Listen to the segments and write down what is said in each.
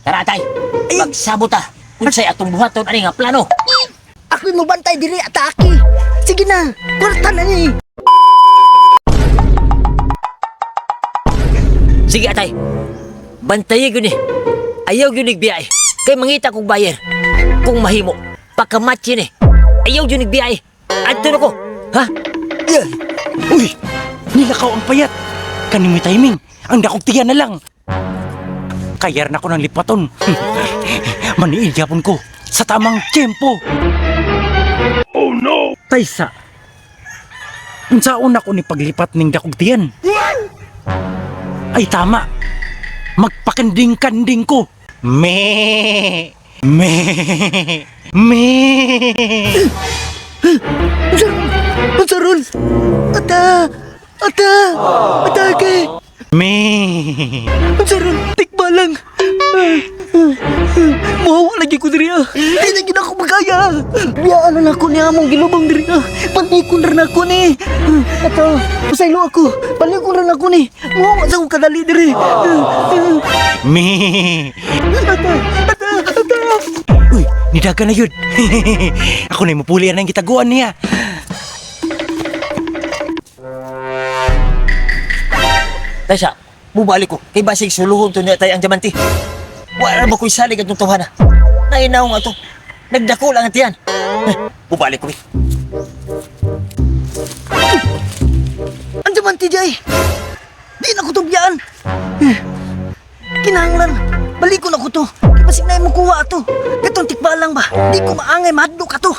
Tara, atay. Magsabot ta. Unsay atong buhaton ani nga plano? Ako'y mubantay diri atake. Sige na, kwarta na ni. Sige, atay. Bantayi gyud ni. Ayaw gyud nig biyay. Kay mangita kog buyer. Kung mahimo, pakamatchi ni. Ayaw gyud nig biyay. Adto na ko. Ha? Uy! Nilakaw ang payat! Kani mo'y timing! Ang dakong tiyan na lang! Kayar na ko ng lipaton. Maniil yapon ko sa tamang tiyempo. Oh no! Taysa! Unsaon ako ni paglipat ning dakong tiyan? Ay tama! Magpakanding-kanding ko! Me! Me! Me! Unsa ron? Ata! Ata! Atake! Me! Unsa ron? Tikbalang! Muhawa lagi ko diri ah. Di na gid ako magaya. Biyaan na nako ni among gilubong diri ah. Panikon ra nako ni. Ato, pasaylo ako. Panikon ra nako ni. Muhawa sa ko kadali diri. Me! Ata, ata, ata. Uy, nidaga na yun. Ako na mupuli ang gitaguan niya. Taysa, bubalik ko. Kay basig suluhon to niya tay ang diamante. Wala ba ko'y salig atong tawhana? Nainaw nga to. Nagdako lang ang tiyan. Eh, bubalik ko eh. Ang diamante jay. Di na ko to biyaan. Kinahanglan, balikon ako to. Kay basig na imong kuha ato. Katong tikbalang ba? Di ko maangay mahadlok ato.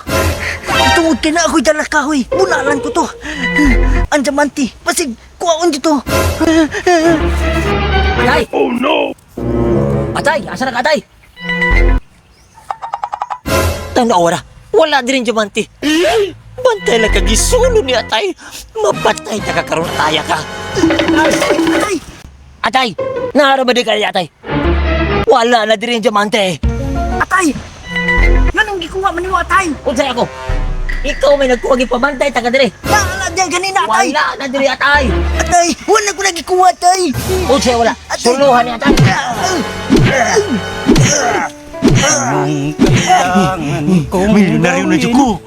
Tungod kay na ako'y dala kahoy. Bunalan ko to. Ang diamante, basig kuhaon dito. Atay! Oh no! Atay! Asa na ka, atay? Tanawa na. Wala din yung diamante. Bantay lang kagisulo ni atay. Mapatay na ka karon ataya ka. Atay! Atay! Naara ba di ka atay? Wala na din yung diamante. Atay! Nganong gikuha man nimo atay? Unsay ako? Ikaw may nagkuha gipabantay ta ka diri. Naala diya ganina atay. Wala na diri atay. Atay, wala ko nagikuha atay. Unsay wala? Atay. Suluhan ni atay. Anong kailangan kong Milyonaryo na dyan ko.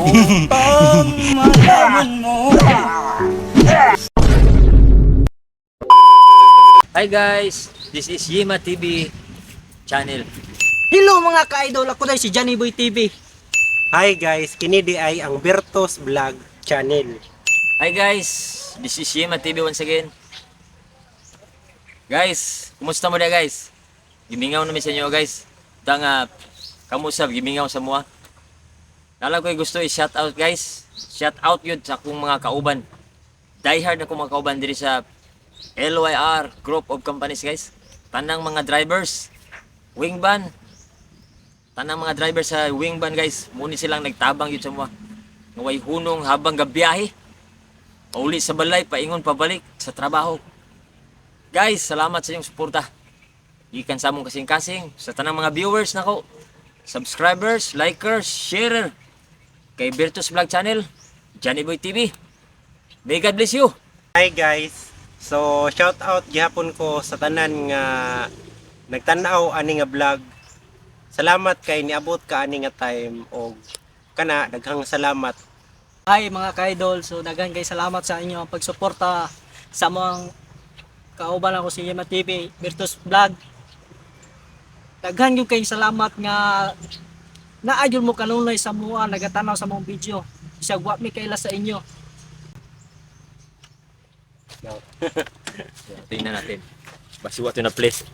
Upang malaman mo. Hi guys, this is Yema TV channel. Hello mga ka-idol, ako dahil si Johnny Boy TV. Hi guys, kini di ay ang Bertos Vlog Channel. Hi guys, this is Yema TV once again. Guys, kumusta mo na guys? Gimingaw namin sa inyo guys. Ta nga kamusta gimingaw sa mua. Nala ko gusto i-shout out guys. Shout out yun sa akong mga kauban. Die hard na akong mga kauban diri sa LYR Group of Companies guys. Tanang mga drivers, wingban. Tanang mga drivers sa wingban guys, muni silang nagtabang yun sa mua. Nga way hunong habang gabiyahe. Pauli sa balay, paingon pabalik sa trabaho. Guys, salamat sa inyong suporta. Gikan sa among kasing-kasing, sa tanang mga viewers nako, subscribers, likers, sharer, kay Virtus Vlog Channel, Johnny Boy TV. May God bless you. Hi guys. So shout out gihapon ko sa tanan nga nagtan-aw ani nga vlog. Salamat kay niabot ka ani nga time og kana daghang salamat. Hi mga ka-idol, so daghan kay salamat sa inyo ang pagsuporta sa mga kauban ako si Yema TV, Virtus Vlog. Daghan gyud kay salamat nga naadyon mo kanunay sa mua nagatanaw sa mong video. Bisag wa mi kaila sa inyo. Tingnan natin. Basiwa to na place.